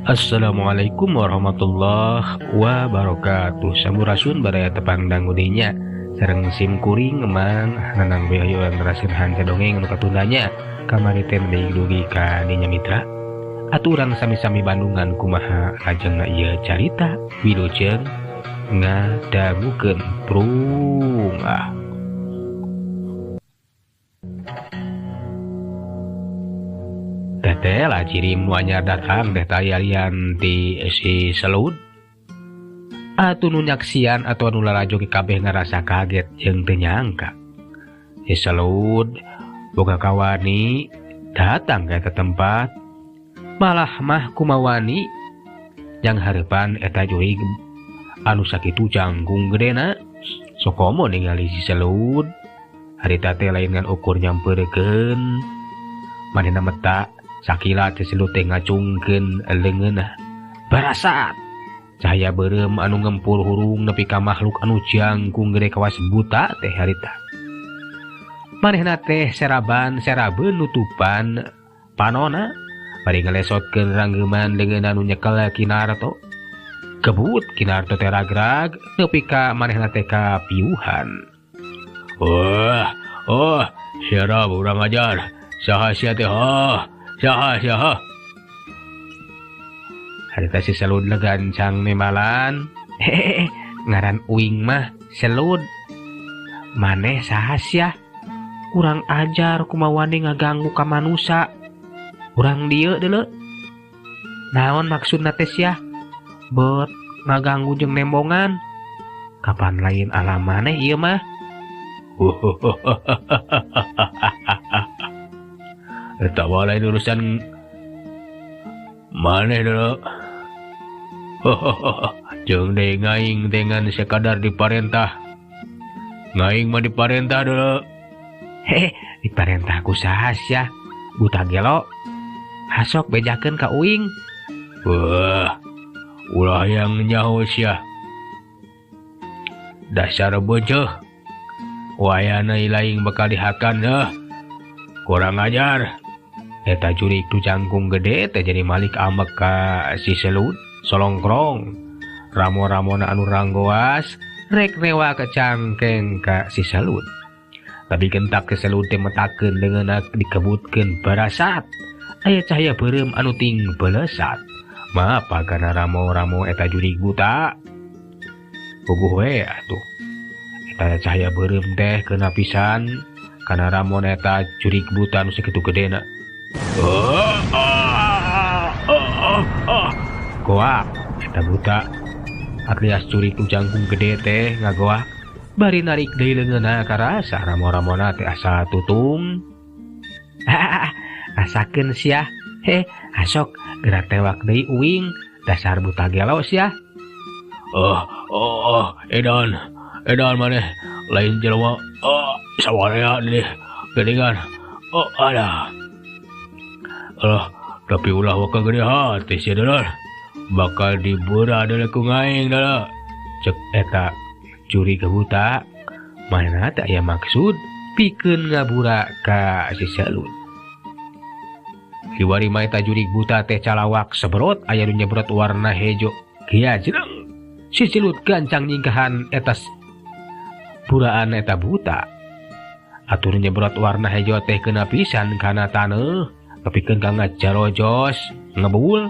Assalamualaikum warahmatullahi wabarakatuh. Sampurasun baraya tepang dangudinya sareng sim kuring Emang Nanang Bayu neraskeun hanca dongeng anu katundanya kamari teh dugi ka dinya mitra. Aturan sami-sami Bandungan kumaha lajengna ieu carita wilujeng ngadangukeun prung ah. Teteh lah cirim nu anyar datang teh tayalian ti si Selud. Atuh nu nyaksian atau anu lalajo ge kabeh ngarasa kaget jeung teu nyangka. Si Selud boga kawani datang ka eta tempat. Malah mah kumawani yang hareupan eta jurig anu sakitu jangkung gedena. Sokomo ningali si Selud. Harita teh lain ngan ukur nyampeurekeun. Manehna meta sakilat si Selud teh ngacungkeun leungeunna. Barasat cahaya beureum anu ngempur hurung nepi ka makhluk anu jangkung gede kawas buta teh harita. Manehna teh seraban serabeun nutupan panona bari ngalesotkeun ranggeman leungeunna nu nyekel Kinarto. Kebut Kinarto teh ragrag nepi ka manehna teh kapiuhan. Wah, oh, siapa urang ajar? Saha sia teh? Ha, saha sia? Ha. Harita si Selud legancang nemalan. Hehehe, ngaran uing mah Selud. Maneh saha sia? Kurang ajar kumawani ngaganggu ka manusa. Urang dieu deuleu. Naon maksudna teh sia? Beut ngaganggu jeung nembongan. Kapan lain alam maneh ieu mah? Eta mah lain urusan maneh deuleu. Jeung deui ngaing dengan sekadar diparentah. Ngaing mah diparentah deuleu. Heh, diparentah ku saha sia? Buta gelo. Hasok bejakeun ka uing. Wah, ulah yang nyaho sia. Dasar beuceuh. Wayana ilaing bakal dihakan deh. Kurang ajar. Eta jurik tu jangkung gede teh jadi malik ambek ka si Selud solongkrong. Ramo-ramona anu ranggoas rek rewa kecangkeng ka si Selud. Tapi gentak ke Selud teh metakeun leungeunna dikebutkeun barasat. Aya cahaya beureum anu ting belesat. Mapa kana ramo-ramo eta jurik buta. Puguh we atuh. Eta cahaya beureum teh keuna pisan kana ramon eta jurik buta nu sakitu gedena. Goak eta buta alias jurik nu jangkung gede teh ngagoak bari narik deui leungeunna karasa ramo-ramona teh asa tutung. Rasakeun sia. Heh, asok geura tewak deui uing dasar buta gelo sia. Oh, oh, edan. Edan maneh lain jelema. Oh, sawarea deui geuningan. Oh, ada. Alah, tapi ulah waka gede hati sia dulur. Bakal dibura deui ku ngaing dulur. Cek eta curi kebuta. Manehna teh aya maksud pikeun ngabura ka si Selud. Kiwari mah eta jurig buta teh calawak sebrot aya nu nyebrot warna hejo. Kia jeleng. Si Selud gancang nyingkahan eta buraan eta buta. Atur nyebrot warna hejo teh kena pisan kana taneuh, nepikeun ka ngajarojos, ngebul.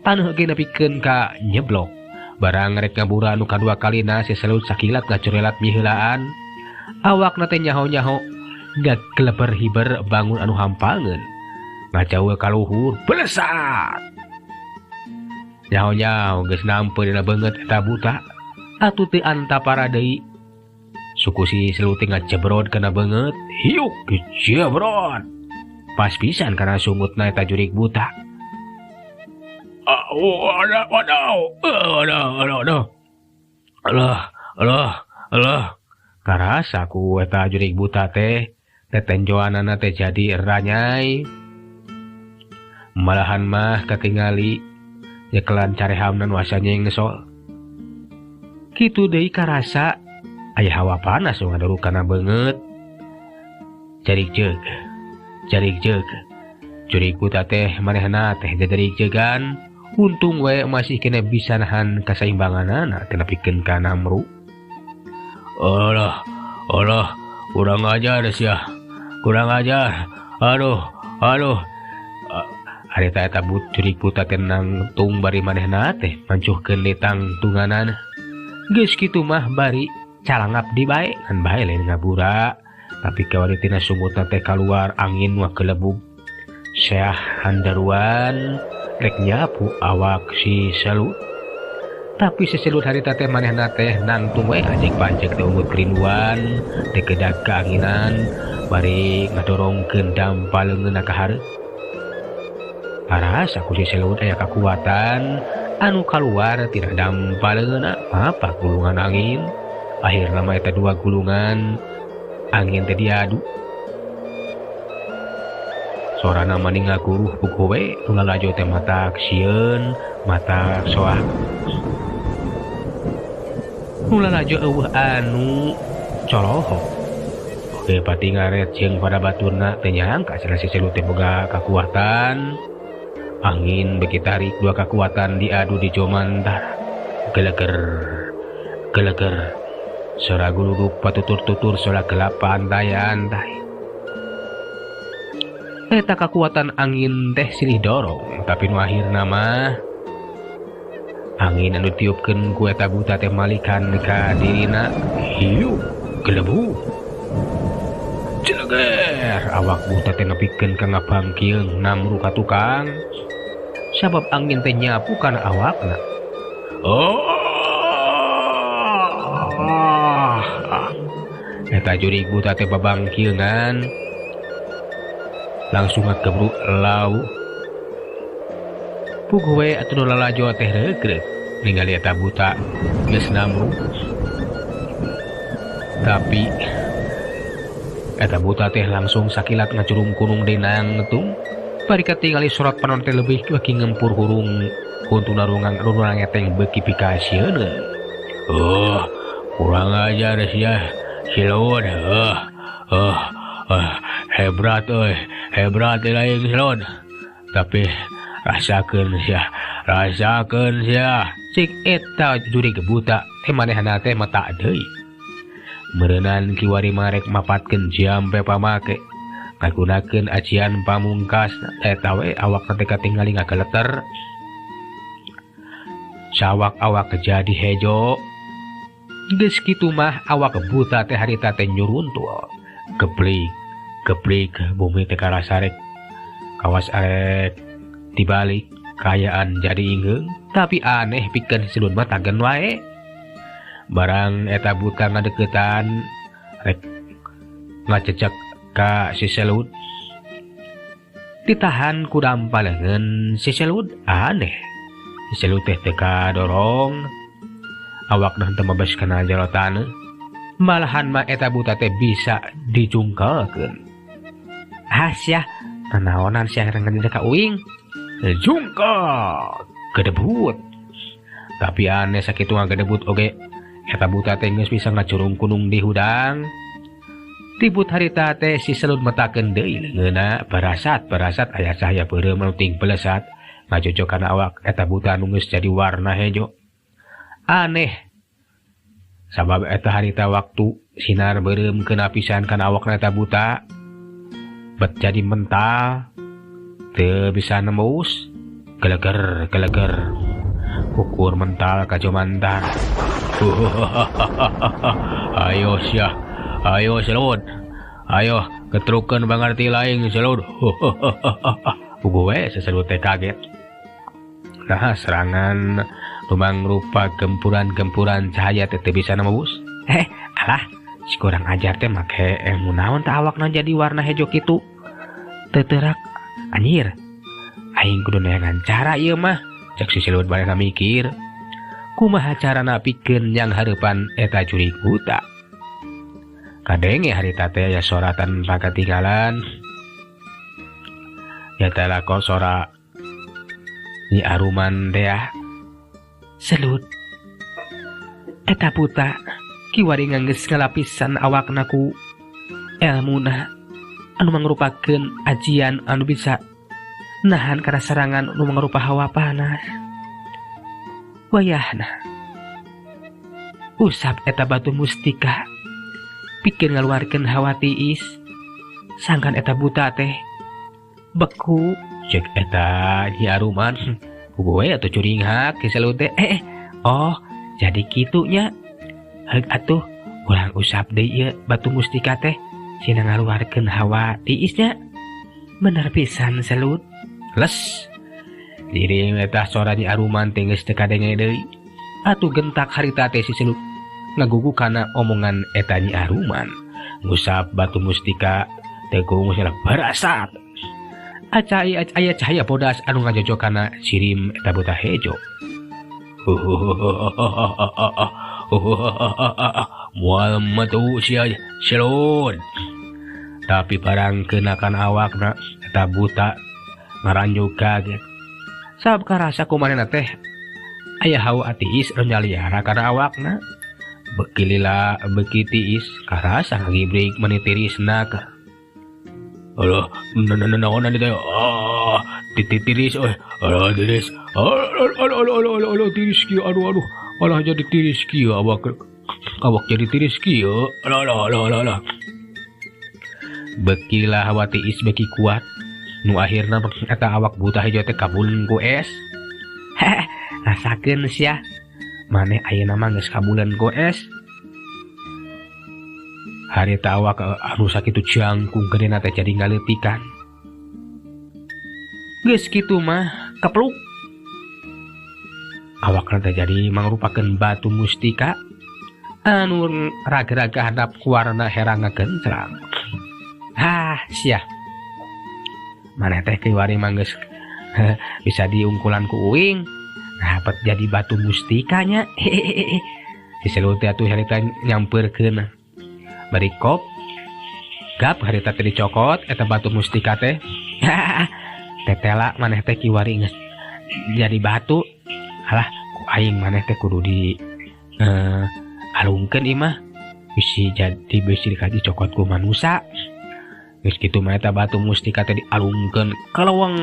Taneuh ge nepikeun ka nyeblok. Barang rek ngabura nu kadua kalina si Selud sakilat ngacurelat miheulaan. Awakna teh nyaho-nyaho ngageleber hiber bangun anu hampangeun. Ngajauh ka luhur, belesat. Nyaho-nyaho geus nampe dina beungeut eta buta. Atuh teu antapara deui. Suku si Selud teh ngajebrod kana beungeut, hiuk jebrod. Pas pisan kana sungutna eta jurik buta. Waduh. Alah, alah, alah. Karasa ku eta jurik buta teh tetenjoanana teh jadi ranyai. Malahan mah katingali nyekelan carehamna nu asa nyengsol. Kitu deui karasa aya hawa panas nu ngadoruk kana beungeut. Jarik jeug, jarik jeug. Jurig buta teh manehna teh jajarig-jegan, untung we masih kena bisa nahan kasaimbanganana teh nepikeun ka namru. Alah, alah, kurang ajar sia. Kurang ajar. Aduh, aduh. Harita eta jurig buta teh nangtung bari manehna teh mancuhkeun ditangtunganana. Geus kitu mah bari calangap di bae ngan bae lain ngabura. Tapi kawari tina sungutna teh kaluar angin nu gelebug. Seah handaruan rek nyapu awak si Selud. Tapi si Selud harita teh manehna teh nangtung we anjek-panjek teh ungut kerinduan, teh kedag keanginan bari ngadorongkeun dampa leungeunna ka hareup. Parasa ku si Selud aya kakuatan anu kaluar tina dampa leungeunna apa gulungan angin. Akhirna mah eta dua gulungan angin teh diadu. Sorana maning ngaguruh puguh we nu lalajo teh matak sieun, matak soah. Nu lalajo eueuh anu colohok. Oke pati ngaret jeung pada baturna teh nyangka cenah si Selud teh boga kakuatan. Angin beki tarik dua kakuatan diadu di jomantara. Geleger, geleger. Sora guluduk patutur-tutur sora gelap pantai-antai. Eta kakuatan angin teh silih dorong, tapi nu akhirna mah angin anu tiupkeun ku eta buta teh malikan ka dirina. Hiu, gelebu. Jeleger, awak buta teh nepikeun ka ngabangkieung namru ka tukang. Sabab angin teh nyapu kana awakna. Oh! Eta jurig buta teh babangkiungan. Langsung ngagebruk lau. Puguh we atuh nu lalajo teh regreg ningali eta buta geus namru. Tapi eta buta teh langsung sakilat ngacurung kunung dinangtung. Bari katingali surat panon teh leuwih beuki ngempur hurung huntuna rungang ngeteng beuki pikasieun. Oh, kurang ajar sia si Lod. Hebrat euy, hebrat lain si Lod. Tapi rasakeun sia, rasakeun sia. Cik eta jurig buta teh manehna teh mata deui. Meureunan kiwari marek mapatkeun jampe pamake. Ngagunakeun ajian pamungkas eta we awakna teh katingali ngageleter. Sawak awak jadi hejo. Geus kitu mah awak buta teh harita teh nyuruntul. Geblik, geblik bumi teh karasarek. Kawas arek dibalik kaayaan jadi ingeung, tapi aneh pikeun si Lud mah tagen wae. Barang eta buta ngadeukeutan rek ngacecek ka si Selud. Ditahan ku dampa leungeun si Selud aneh. Si Selud teh teu kadorong. Awakna teu mabes kana jero taneuh. Malahan mah eta buta teh bisa dijungkelkeun. Ah sia, nanaonan sia reng ka uing. Jungkel, gedebut. Tapi aneh sakitu ngagedebut oge. Eta buta teh geus bisa ngacurung kunung di hudang. Tibut harita teh si Selud metakeun deui leungeunna barasat-barasat aya cahaya beureum anu ting pelesat ngajojo kana awak eta buta anu geus jadi warna hejo. Aneh. Sabab eta harita waktu sinar beureum keuna pisan kana awakna eta buta bet jadi mental teu bisa nembus. Geleger geleger ukur mental ka jomantar. Ayo sia, ayo Selud, ayo ketrukeun bangarti laing Selud. Puguh we si Selud teh kaget. Nah serangan mangrupa gempuran-gempuran cahaya teh teu bisa nembus. Alah, si kurang ajar teh make ilmu naon tah awakna jadi warna hejo kitu. Teu teurak anjir. Aing kudu neangan cara ieu mah. Cek si Selud barena mikir. Kumaha carana pikeun yang hareupan eta jurig buta. Kadenge harita teh aya sora tanpa katinggalan. Nyata lako sora Nyi Aruman teh. Selud. Eta buta kiwari nganggeus ngalapisan awakna ku elmuna anu mangrupakeun ajian anu bisa Nahan kana serangan nu mangrupa hawa panas. Wayahna usap eta batu mustika pikeun ngaluarkeun hawa tiis sangkan eta buta teh beku cek eta Nyi Aruman kubu we atuh curinghak si Selud teh oh jadi kitu nya heug atuh urang usap deui ieu batu mustika teh sina ngaluarkeun hawa tiisnya bener pisan Selud les diri eta sora Nyi Aruman teh geus teu kadenge deui atuh gentak harita teh si Selud ngagugu kana omongan eta Nyi Aruman ngusap batu mustika teu kuungusna barasat acai aya cahaya bodas anu ngajojo kana sirim eta buta hejo. Moal metu sia Selud tapi barang kenakan awakna eta buta ngaranjuk kaget sabab karasa kumanehna teh aya hawa tiis anu nyaliara kana awakna beuki lila beuki tiis karasa ngagibrik meuni tirisna. Alah, naon teh? Ah, tiris euy. Alah, tiris. Alah, alah, alah, alah, tiris kieu. Aduh, aduh. Alah jadi tiris kieu awak. Awak jadi tiris kieu. Alah, alah, alah, alah, alah. Beuki lah hawa tiis beuki kuat. Nu akhirna eta awak buta hejo teh kabulen ku es. Heh, rasakeun sia. Maneh ayeuna mah geus kabulen ku es. Harita awak anu sakitu jangkung gedena teh jadi ngaleutikan. Geus kitu mah kepluk. Awakna teh jadi mangrupakeun batu mustika anu raga-raga handap ku warna herang ngagencrang. Hah, sia. Maneh teh kiwari mah geus bisa diungkulan ku uing. Nah, pet jadi batu mustikanya. Hehehe. Si Selud teh atuh harita nyampeurkeun. Bari kop gap harita teh dicokot eta batu mustika teh. Tetela maneh teh kiwari geus jadi batu. Alah ku aing maneh teh kudu di alungkeun ieu mah bisi jadi bisi dikaji cokot ku manusa. Geus kitu mah eta batu mustika teh dialungkeun ka leuweung.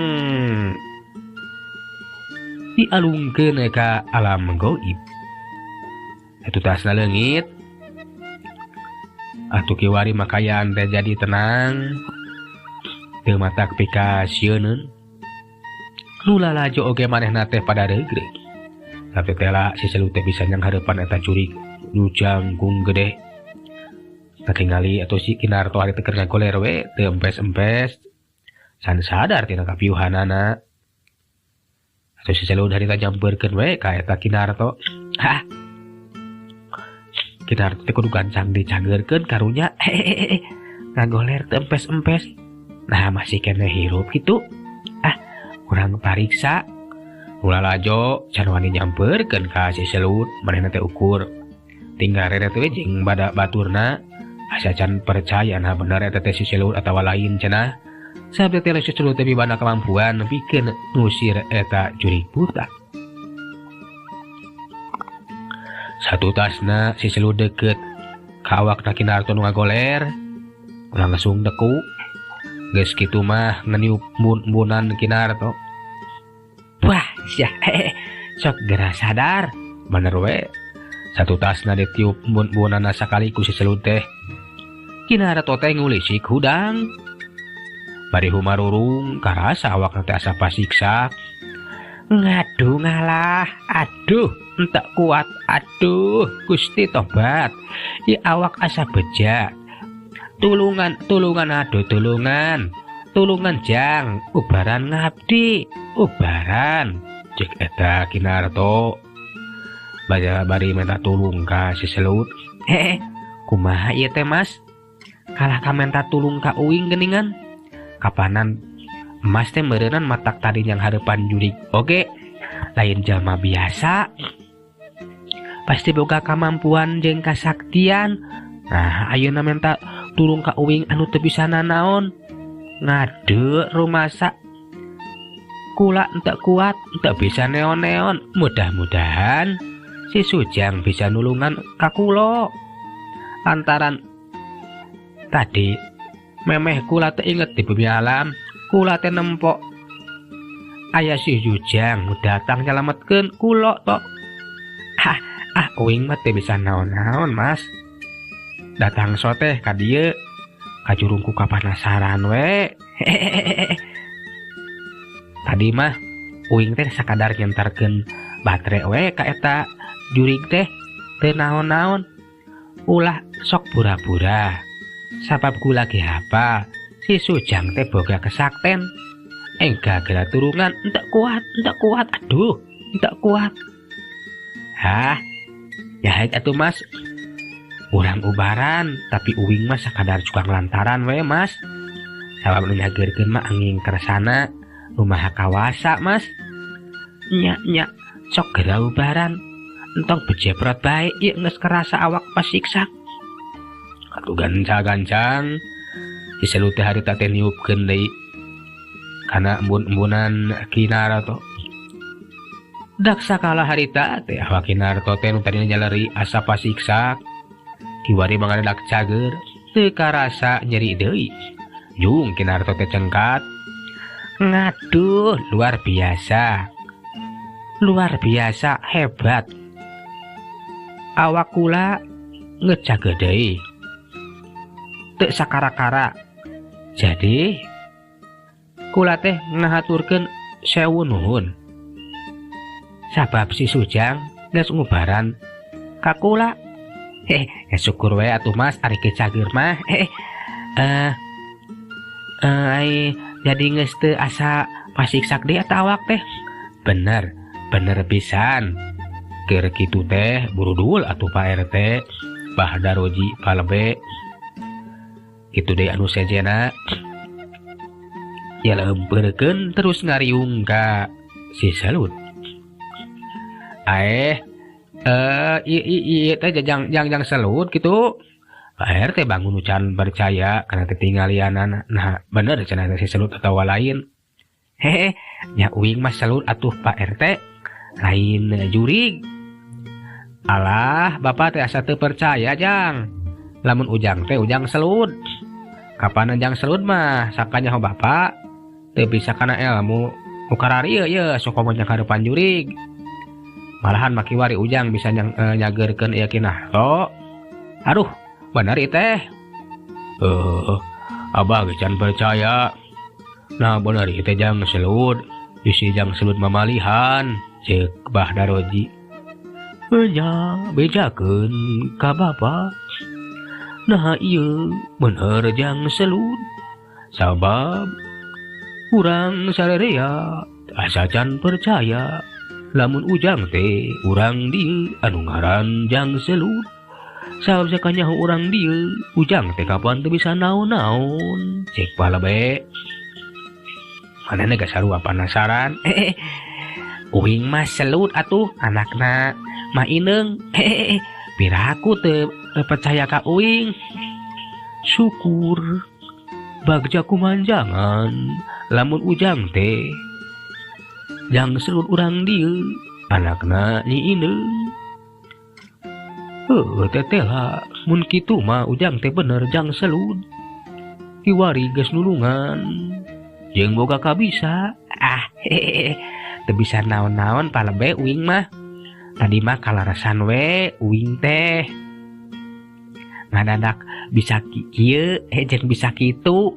Dialungkeun ka alam gaib. Eta tasna leungit. Atuh kiwari makayaan teh jadi tenang. Teu matak pikasieuneun. Nu lalajo oge manehna teh pada regreg. Tapi tela si Selud teh bisa nyanghareupan eta jurig nu jangkung gede. Katingali atuh si Kinarto hari teh keur ngagoler we teu empes-empes. Can sadar tina kapiuhanana. Atuh si Selud harita nyampeurkeun we ka eta Kinarto. Hah. Kinarto teh kudu gancang dicageurkeun karunya. Hehehe. Ngagoler teu empes-empes. Nah masih keneh hirup kitu. Ah, urang pariksa. Ulah lajo can wani nyampeurkeun ka si Selud manehna teh ukur. Tinggal reret we jeung bada baturna. Asa can percaya nah bener eta teh si Selud atawa lain cenah. Sabda teh si Selud teh mibana kemampuan pikeun ngusir eta jurig buta. Satu tasna si Selud deket ka awakna Kinarto nu ngagoler langsung deku. Geus kitu mah ngeniup embun-embunan Kinarto. Wah sia sok geura sadar bener we. Satu tasna ditiup embun-embunanna sakali ku si Selud teh. Kinarto teh ngulisik hudang. Bari humarurung karasa awakna teh asa pasiksa. Ngaduh ngalah, aduh entek kuat, aduh Gusti tobat. Ieu awak asa beja. Tulungan, tulungan, aduh tulungan. Tulungan jang, ubaran ngabdi, ubaran. Cek eta Kinarto. Baja bari minta tulung ka si Selud. Hehe, kumaha ieu teh Mas? Kalah ka minta tulung ka uing geuningan. Kapanan Mas teh meureunnan matak tadi yang hareupan jurig oge lain jalma biasa. Pasti boga kamampuan jeung kasaktian. Nah, ayeuna minta tulung ka uing anu teu bisa nanaon. Ngade rumasa kula entek kuat, entek bisa neon-neon. Mudah-mudahan si Sujang bisa nulungan ka kula. Lantaran tadi memeh kula teh inget di bumi alam, kula teh nempok Aya si Jujang nu datang nyalametkeun kula tok. Ah, ah uing mah teu bisa naon-naon, Mas. Datang soteh ka dieu kajurung ku kapanasaran we. Tadi mah uing teh sakadar nyenterkeun baterai we ka eta jurig teh teu naon-naon. Ulah sok pura-pura. Sabab kula ge hafal si Sujang teh boga kesakten. Engga geura turungan entek kuat, entek kuat, aduh, entek kuat. Hah, ya haik atuh Mas. Urang ubaran, tapi uing mah sakadar cukang lantaran we Mas. Sabab nu nyageurkeun mah angin kersana, nu maha kawasa Mas. Nya nya, sok geura ubaran. Entong bejeprot bae ieu geus kerasa awak pasiksak. Atuh gancang-gancang si Selut teh harita teh niupkeun deui kana embun-embunan Kinarto. Dak sakala harita teh awak Kinarto teh nu tadina nyaleri asa pasiksak. Kiwari mangadadak cager teu karasa nyeri deui. Jung Kinarto teh cengkat. Ngaduh, luar biasa. Luar biasa hebat. Awak kula ngejaga deui. Teu sakara-kara. Jadi kula teh ngahaturkeun sewu nuhun. Sabab si Sujang geus ngubaran ka kula. Ya syukur we atuh Mas ari ge cager mah. Ai jadi geus teu asa pasiksak deui eta awak teh. Bener, bener pisan. Keur kitu teh burudul atuh Pak RT, Bah Daroji Palebe. Kitu deui anu sejena. Ya lemperkeun terus ngariung ka si Selut. Aeh, ieu teh jang jang Selut kitu. Pak RT bangun ucan percaya karena ketinggalianana. Nah, bener cenah si Selut atawa lain. Hehe, nya uing mah Selut atuh Pak RT, lain jurig. Alah, bapak teh asa teu percaya jang. Lamun ujang teh ujang Selut. Kapan jang Selut mah sakanyaho bapak teu bisa kana ilmu nu kararieu ye sok komo jang karepan jurig. Malahan makiwari ujang bisa nyageurkeun ieu Kinarto. Aduh, bener ieu teh. Abah ge can percaya. Nah, bener ieu teh jang Selut. Bisi jang Selut mamalihan ceuk Bah Daroji. Nya bejakeun ka bapa. Nah ieu bener jang Selut. Sabab urang sarerea asa can percaya lamun ujang teh urang dieu anu ngaran jang Selut. Sabab sakanyaho urang dieu ujang teh kapan teu bisa naon-naon. Cek palebe. Manehna geus sarua panasaran. Uing mah Selut atuh anakna mah Ineung. Piraku teu percaya ka uing. Syukur bagja kumanjangan lamun ujang teh jang Selut urang dieu anakna Nyi Ineung. Heuh teteh lah mun kitu mah ujang teh bener jang Selut. Kiwari geus nulungan jeung boga kabisa. Ah, hehehe, teu bisa naon-naon palebe uing mah. Tadi mah kalarasan we uing teh. Ngadadak bisa kieu jeung bisa kitu.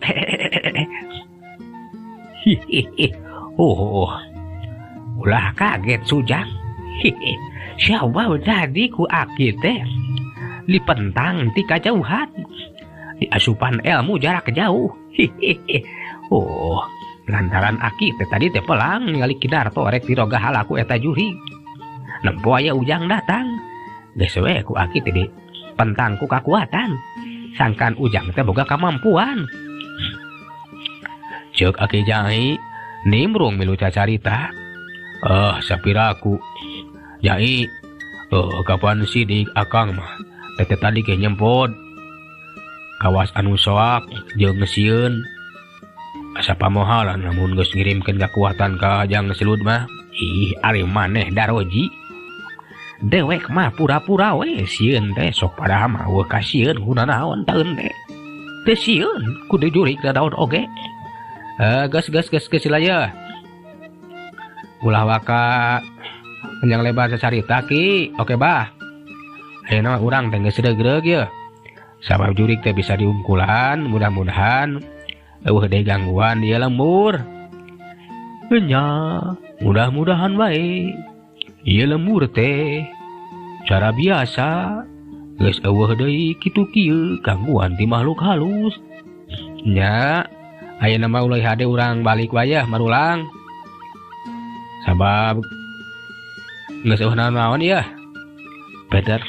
Hihihi. Oh, ulah kaget Sujang. Hihi. Siapa jadi ku aki teh dipentang ti kajauhan, diasupan ilmu jarak jauh. Hihihi. Oh, lantaran aki teh tadi teh pelang ningali Kinarto rek diroga halaku eta jurig. Nempo aya ujang datang. Geus we ku aki teh dipentang ku kakuatan. Sangkan ujang teh boga kamampuan. Ceuk aki Jai nimbrung milu cacarita. Sapiraku Jai, kapan sidik akang mah teteh tadi ge nyempod. Kawas anu soak jeung sieun. Asa pamohalan lamun geus ngirimkeun kakuatan ka jang Selut mah. Ih, ari maneh Daroji. Dewek mah pura-pura we sieun teh sok padahal mah eueuh kasieun kuna naon taeun teh. Teu sieun kudu jurig da daun oge. Geus geus geus geus lah ye. Ulah waka panjang lebar sacarita Ki. Oke bah. Ayeuna mah urang teh geus regreg ye. Sabab jurig teh bisa diungkulan, mudah-mudahan eueuh deui gangguan di lembur. Nya, mudah-mudahan bae. Ieu lembur teh cara biasa geus eueuh deui kitu kieu gangguan ti makhluk halus. Nya, ayeuna mah ulah hade urang balik wae marulang. Sabab geus eueuh naon-naon ieu. Bener.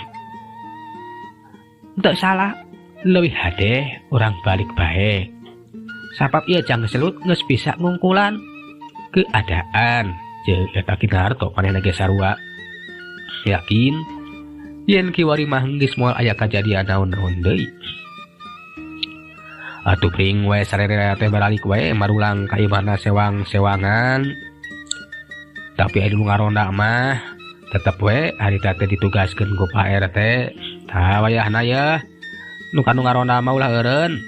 Teu salah, leuwih hade urang balik bae. Sabab ieu Jang Selut geus bisa ngungkulan keadaan. Jeung eta Kinarto manehna ge sarua. Yakin yen kiwari mah geus moal aya kajadian naon-naon deui. Atuh pring we sarere teh baralik we marulang ka imahna sewang-sewangan. Tapi aya nu ngaronda mah tetep we harita teh ditugaskeun ku Pak RT. Tah wayahna ye nu kanu ngaronda mah ulah eureun.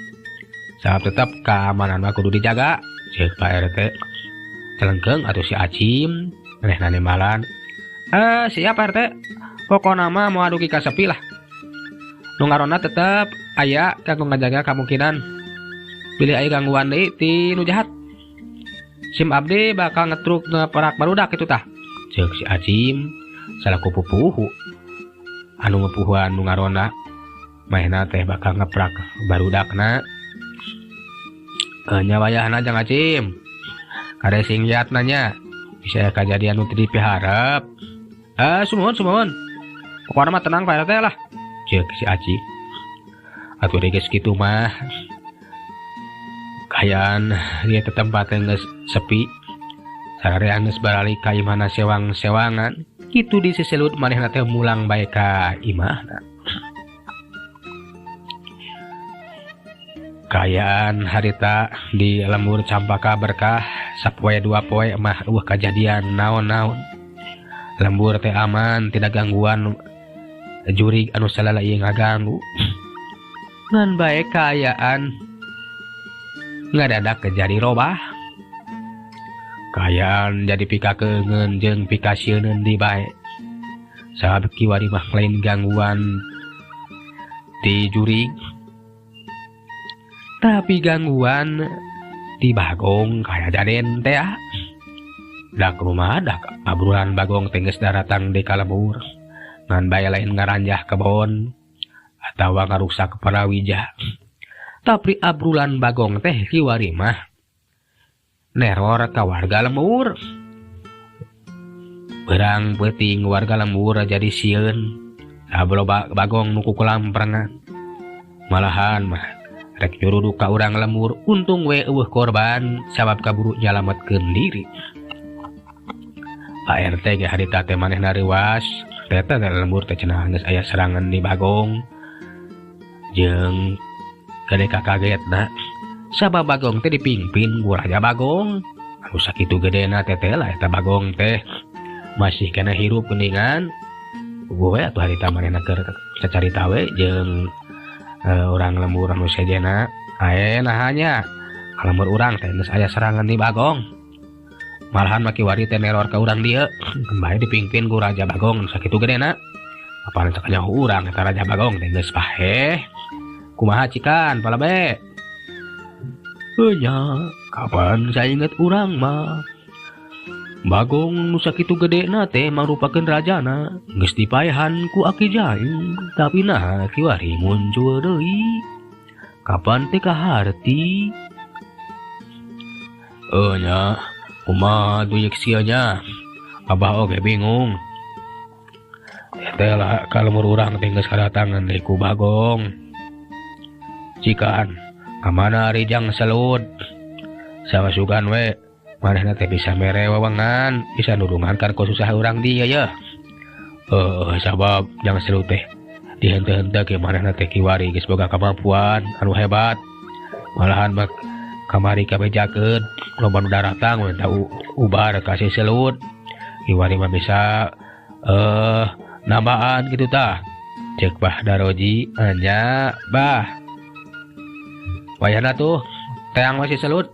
Sabab tetep keamanan mah kudu dijaga ceuk Pak RT. Celengkeung atuh si Acim manehna nembalan. Siap RT. Pokona mah moal dugi ka sepi lah. Nu ngaronda tetep aya kanggo ngajaga kamungkinan bilih aya gangguan deui ti nu jahat. Sim abdi bakal ngetruk ngeperak barudak kitu tah. Ceuk si Acim salaku pupuhu anu ngepuhuan nu ngaronda manehna teh bakal ngeprak barudakna. Nya wayahna Jang Acim. Kade sing liat nanya bisa kejadian nu teu dipiharep. Sumuhun sumuhun. Pokona mah tenang Pak RT lah. Ceuk si Acim. Atuh geus kitu mah kaayaan ieu teh tempat geus sepi. Sarerea geus baralik ka imahna sewang-sewangan. Kitu disiselut manehna teh mulang bae ka imahna. Kaayaan harita di lembur Campaka Berkah sapoe dua poe mah eueuh kajadian naon-naon. Lembur teh aman, tidak gangguan jurig anu salala ieu ngaganggu. Ngan bae kaayaan ngadadak jadi robah. Kaayaan jadi pikakeungeun jeung pikasieun di bae. Sabab kiwari mah lain gangguan ti jurig, tapi gangguan di Bagong kaya jaden teh. Dak rumah dak abrulan Bagong teh geus daratang di kalebur. Ngan bae lain ngaranjah kebon atawa ngaruksak palawija. Tapi abrulan Bagong teh kiwari mah neror ka warga lembur. Berang peuting warga lembur jadi sieun. Sablo Bagong nu kukulamperengan. Malahan mah rek nyuruduk ka urang lembur, untung we eueuh korban sabab kaburu nyalametkeun diri. Pak RT ge harita teh manehna reuas, teh lembur teh cenah geus aya serangan di Bagong. Jeung gede kakagetna sabab Bagong teh dipimpin ku Raja Bagong. Anu sakitu gedena teh teh lah eta Bagong teh masih kena hirup geuningan. Gue atuh harita manehna keur cacarita we jeung urang lembur anu sejena. Ae nahanya lembur urang teh geus aya serangan di Bagong. Malahan mah kiwari teh neror ka urang dieu. Bae dipimpin ku Raja Bagong sakitu gedena. Apaan cek nyaho urang eta Raja Bagong teh geus paheh. Kumaha cikan palabe? Nya, kapan saya inget urang mah. Bagong nu sakitu gedena teh mangrupakeun rajana, geus dipaehan ku Aki Jaing, tapi naha kiwari muncul deui. Kapan teh kaharti? Nya, kumaha tuh yeuk sia nya? Abah oge bingung. Teh lah ka lembur urang teh geus kadatangan deui ku Bagong. Cikan, kamana ari Jang Selut? Sama sugan we, manehna teh bisa mere wewengan, bisa nulungan kan susah urang dieu ye. Sabab Jang Selut teh dihenteu-henteu ge manehna teh kiwari geus boga kemampuan anu hebat. Malahan mah kamari kabejakeun loba nu daratang we tah ubar ka si Selut. Kiwari mah bisa nambaan kitu tah. Ceuk Bah Daroji nya Bah. Wayahna tuh teang masih Selut.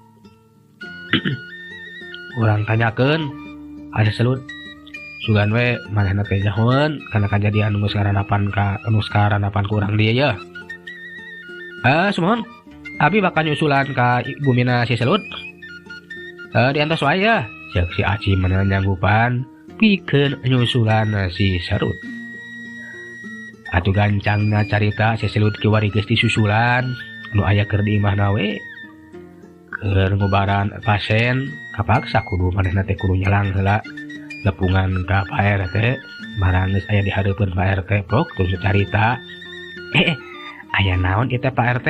Urang tanyakeun. Asa Selud sugan we manehna teh nyahoeun kana kajadian nu geus ngaranapan ka nu karanapan ku urang dieu yeuh. Sumuhun abi bakal nyusulan ka bumina si Selud. Diantos wae yeuh ceuk si Aci manehna nyanggupan pikeun nyusulan si Serut. Atuh gancangna carita si Selud kiwari geus disusulan nu aya keur di imahna we. Keur ngubaran pasien kapaksa kudu manehna teh kudu nyelang heula lepungan ka Pak RT. Barang geus aya di hareupeun Pak RT pok terus carita. Aya naon ieu teh Pak RT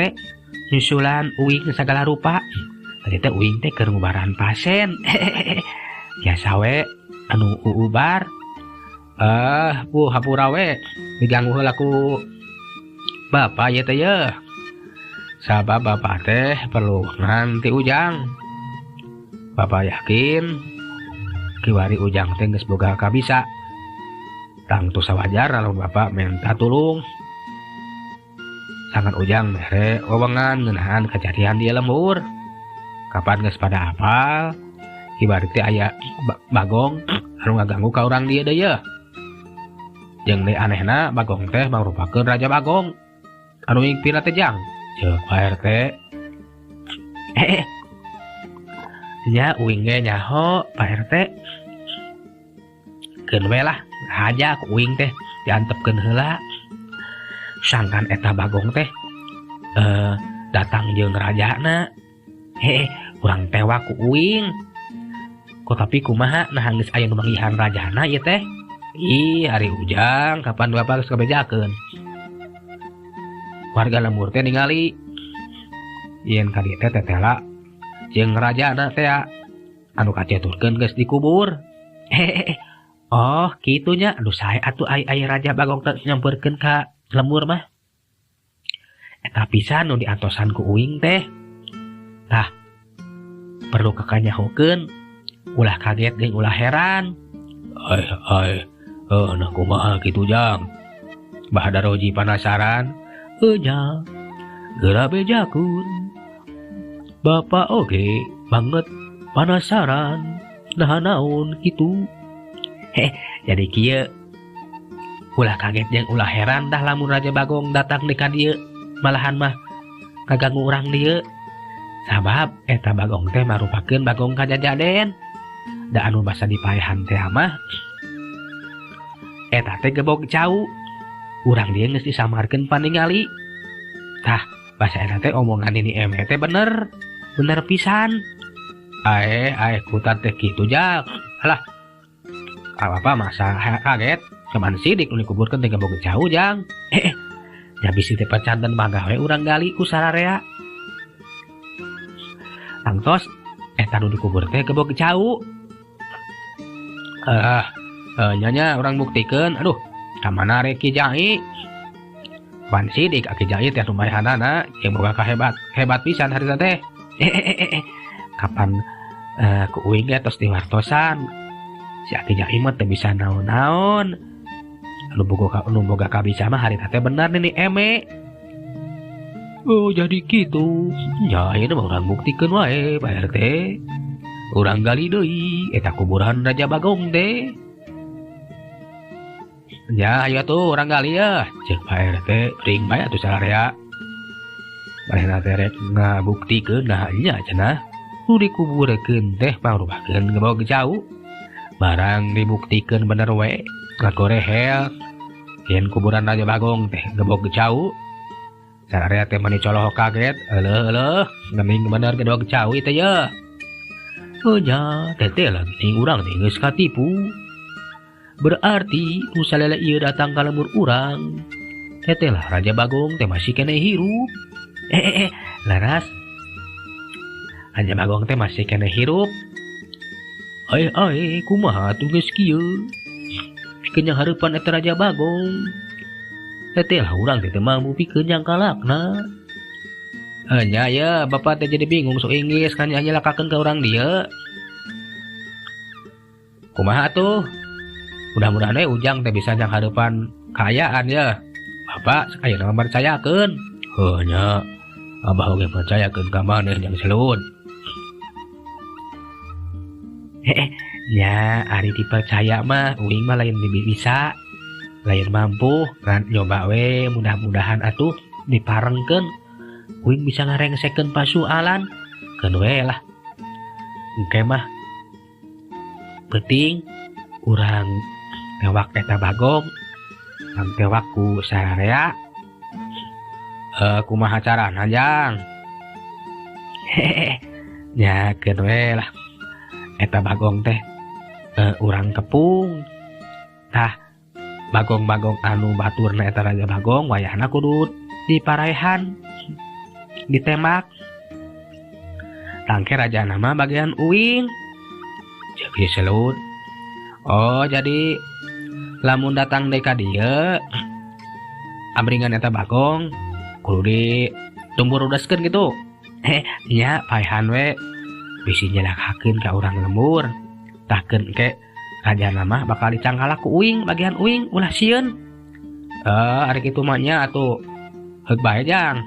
nyusulan uing sagala rupa. Tadi teh uing teh keur ngubaran pasien. Biasa we anu uubar. Bu hampura we diganggu heula ku bapak ieu teh yeuh. Sabab bapak teh perlu nganti Ujang. Bapak yakin kiwari Ujang teh geus boga kabisa. Tangtu sawajar lamun bapak minta tulung. Sangan Ujang mere wewengan ngeunaan kejadian di lembur. Kapan geus pada apal kiwari teh aya bagong anu ngaganggu ka urang dieu deui yeuh. Jeung deui anehna bagong teh mangrupakeun raja bagong anu mingpina teh jang. Ceuk Pak RT. Nya uing ge nyaho Pak RT. Keun we lah haja ku uing teh diantepkeun heula. Sangkan eta bagong teh datang jeung rajana. Urang tewa ku uing. Kok tapi kumaha nah geus aya nu manggihan rajana ieu teh? Ih, ari Ujang kapan bapak geus kabejakeun. Warga lembur teh ningali yen ka dieu teh tetela jeung rajana teh anu kaceturkeun geus dikubur. Oh, kitu nya. Aduh sae atuh ai raja bagong teh nyamperkeun ka lembur mah. Eta pisan nu diantosan ku uing teh. Tah, perlu kakanyahokeun ulah kaget jeung ulah heran. Ai ai, nah kumaha kitu Jang? Bah Daroji penasaran. Nya, geura bejakeun. Bapak oge banget penasaran. Nah naon kitu? Jadi kieu. Ulah kaget jeung ulah heran dah lamun Raja Bagong datang di ka dieu. Malahan mah kaganggu urang dieu. Sabab eta Bagong teh marupakeun Bagong kajajaden. Da anu basa dipaehan teh mah eta teh gebog cau. Urang dieu geus disamarkeun paningali. Tah, basa eta teh omongan ini eme teh bener. Bener pisan. Ae, ae kutan teh kitu jak. Alah. Apa masa kaget? Kaman sidik nu dikuburkeun teh gebog cau jang. Nya bisi teh pacanten mangga we urang gali ku sararea. Tangtos eta nu dikubur teh gebog cau. Nyanya urang buktikeun. Aduh, kamana rek Ki Jai? Pan sidik Ki Jai teh lumayanana jeung boga kahebat, hebat pisan harita teh. Kapan ku uing ge tos diwartosan. Si Aki Jai mah teu bisa naon-naon. Anu boga kabisa mah harita teh bener nini eme. Oh jadi kitu. Nya ayeuna mah urang buktikeun wae Pak RT. Urang gali deui eta kuburan Raja Bagong teh. Ya ayo tuh urang gali ya. Ceuk Pak RT ring bae atuh sararea. Manehna teh rek ngabuktikeun nah nya cenah. Nu dikuburkeun teh mangrupakeun gebog cau. Barang dibuktikeun bener we ngagorehel. Yen kuburan Raja Bagong teh gebog cau. Sararea teh mani coloho kaget, eleuh eleuh, geuning bener gebog cau ieu teh ye. Oh nya, teteh lagi ning urang teh geus katipu. Berarti nu salele ieu datang ka lembur urang. Teteh lah Raja Bagong teh masih keneh hirup. Laras. Raja Bagong teh masih keneh hirup. Ai ai, kumaha atuh geus kieu? Pikeun yang hareupan eta Raja Bagong. Teteh lah urang teh teu mampu pikeun yang kalakna. Nya ya, bapak teh jadi bingung sok Inggris kan nyelakakeun ka urang dieu. Kumaha tuh? Mudah-mudahan we Ujang teh bisa jang hareupan kaayaan ya. Bapak ayeuna mah percayakeun. Heuh nya. Abah oge percayakeun ka maneh jang Selud. Nya ari dipercaya mah uing mah lain bisa lain mampu kan nyoba we mudah-mudahan atuh diparengkeun uing bisa ngarengsekeun pasualan keun we lah engke mah peuting urang tewak eta bagong urang tewak ku sararea kumaha carana jang hehehe nya keun we lah eta bagong teh urang kepung tah bagong-bagong anu baturna eta raja bagong wayahna kudu diparaehan ditembak tangke raja nama bagian uing ceuk si Selud. Oh jadi lamun datang deui ka dieu abringan eta bagong kudu ditumburudaskeun kitu. Nya paehan we bisi nyelakakeun ka urang lembur tah keun engke raja nama bakal dicangkalak ku uing bagian uing ulah sieun. Ari kitu mah nya atuh heug bae jang.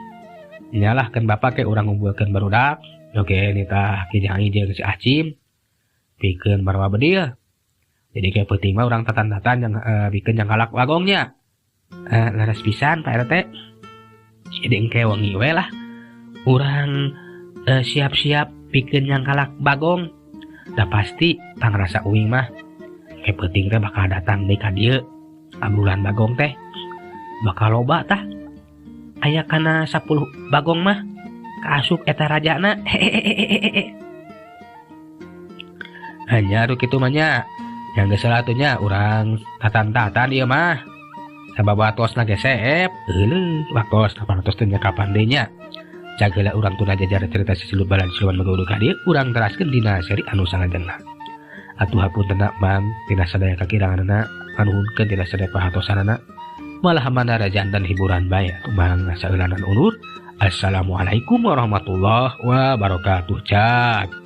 Nyalah keun bapak ke urang ngumpulkeun barudak. Oke nitah Ki Jai jeung si Acim pikeun barwa bedil. Jadi kayak peuting mah urang tatan-tatan yang pikeun nyangkalak bagongnya. Leres pisan Pak RT. Jadi engke wengi we lah urang siap-siap pikeun nyangkalak bagong. Da pasti pangrasa uing mah kayak peuting teh bakal datang deui ka dieu. Abrulan bagong teh bakal loba tah. Aya kana 10 bagong mah kaasup eta rajana. Hehehe. Hanya atuh kitu mah nya. Yang geus atuh nya urang tatan-tatan ieu mah. Sabab watosna ge seep. Euleuh waktos kapan teh nya kapan deui nya. Cag heula urang tuna jajar cerita si Silut Balan Siluman Bagong ka dieu urang teraskeun dina seri anu salajengna. Atuh hapuntenna Mang tina sadaya kakiranganna panuhunkeun tina sadaya pahatosanana. Malah mana jantan hiburan bae atuh Mang saeulanan ulur. Assalamualaikum warahmatullahi wabarakatuh. Cag.